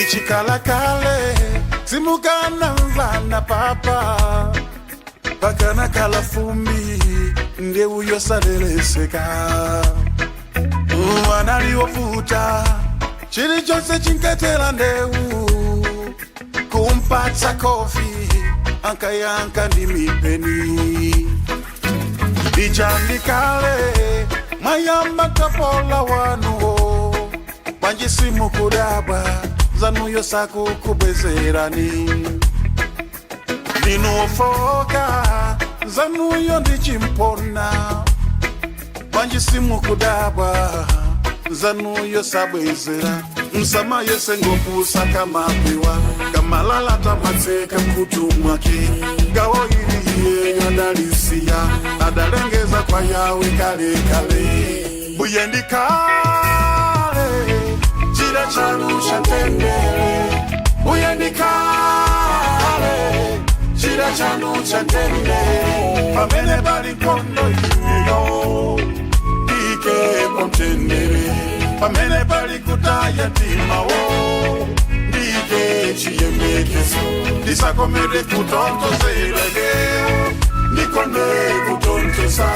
Ichikalakale simukana mvana papa pakana kala fumbi ndeu yosaleleseka analiovuta chilichonse chinkatela ndeu kumpatsa kofi ankayanka ndi mipeni. Ichandikale mwayamba tapola wanuwo wanjisimukudabwa zanuyo sakukubwezerani ndinuofoka zanuyo ndichimpona wanjisimukudabwa zanuyo sabwezera msama yese ngopusa kamapiwa kamalalata matseka mkutu mwake gawo ili iyeyo adalisiya adalengeza kwa yawe kale kale buyendikale chira chanu chatendere buyendikale chira chanu chatendere pamene pali nkhondo ineyo ndikepo mtendere pamene pali kutaya timawo ndike chiyembekezo ndisakomere kutontozereke ndikonde kutontoza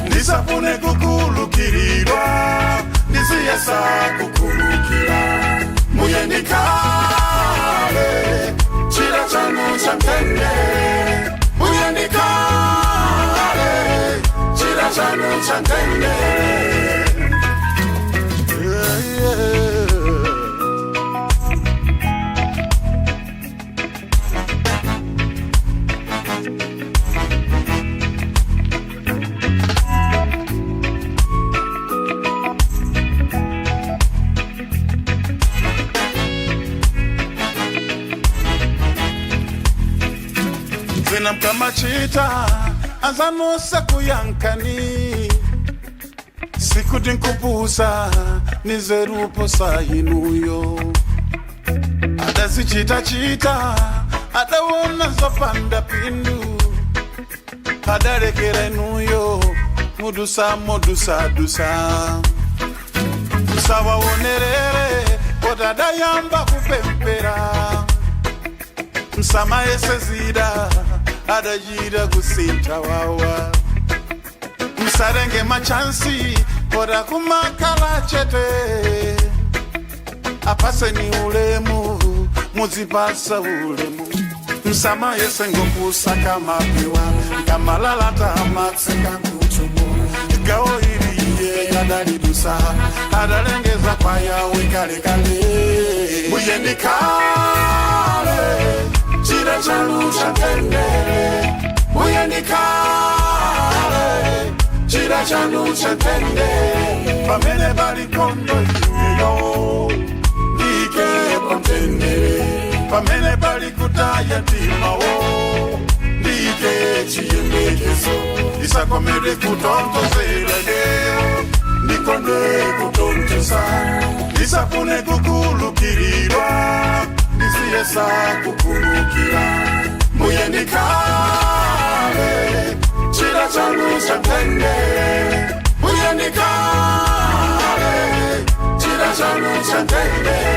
ndisafune kukhulukiridwa ndisiyesa kukhulukira muyendikale chira chanu chamtendere muyendikale chira chanu chamtendere. Yeah, yeah. Zinamkamachita azanusa kuyankani sikuti nkupusa nizerupo sayinuyo adazichitachita adawona zopanda pindu adalekera inuyo mudusa modusadusa msawaonerere potadayamba kupempera msama yesezida adajira kusinta wawa msarenge machansi kora kumakala chete apaseni ulemu muzipasa ulemu msama yese ngokusa kamapiwa kamalalata matseka kutumu gawo ili iye yadalidusa adalengeza kwa yawe kalekale muyendikale chira chanu chatendere muyendikale chira chanu chatendere pamene pali nkhondo ineyo ndikepo mtendere pamene pali kutaya timawo ndike chiyembekezo ndisakomere kutontozereke ndikonde kutontoza ndisafune kukhulukiridwa ndisiyesa kukhulukira muyendikale chira chanu chatendere muyendikale chira chanu chatendere.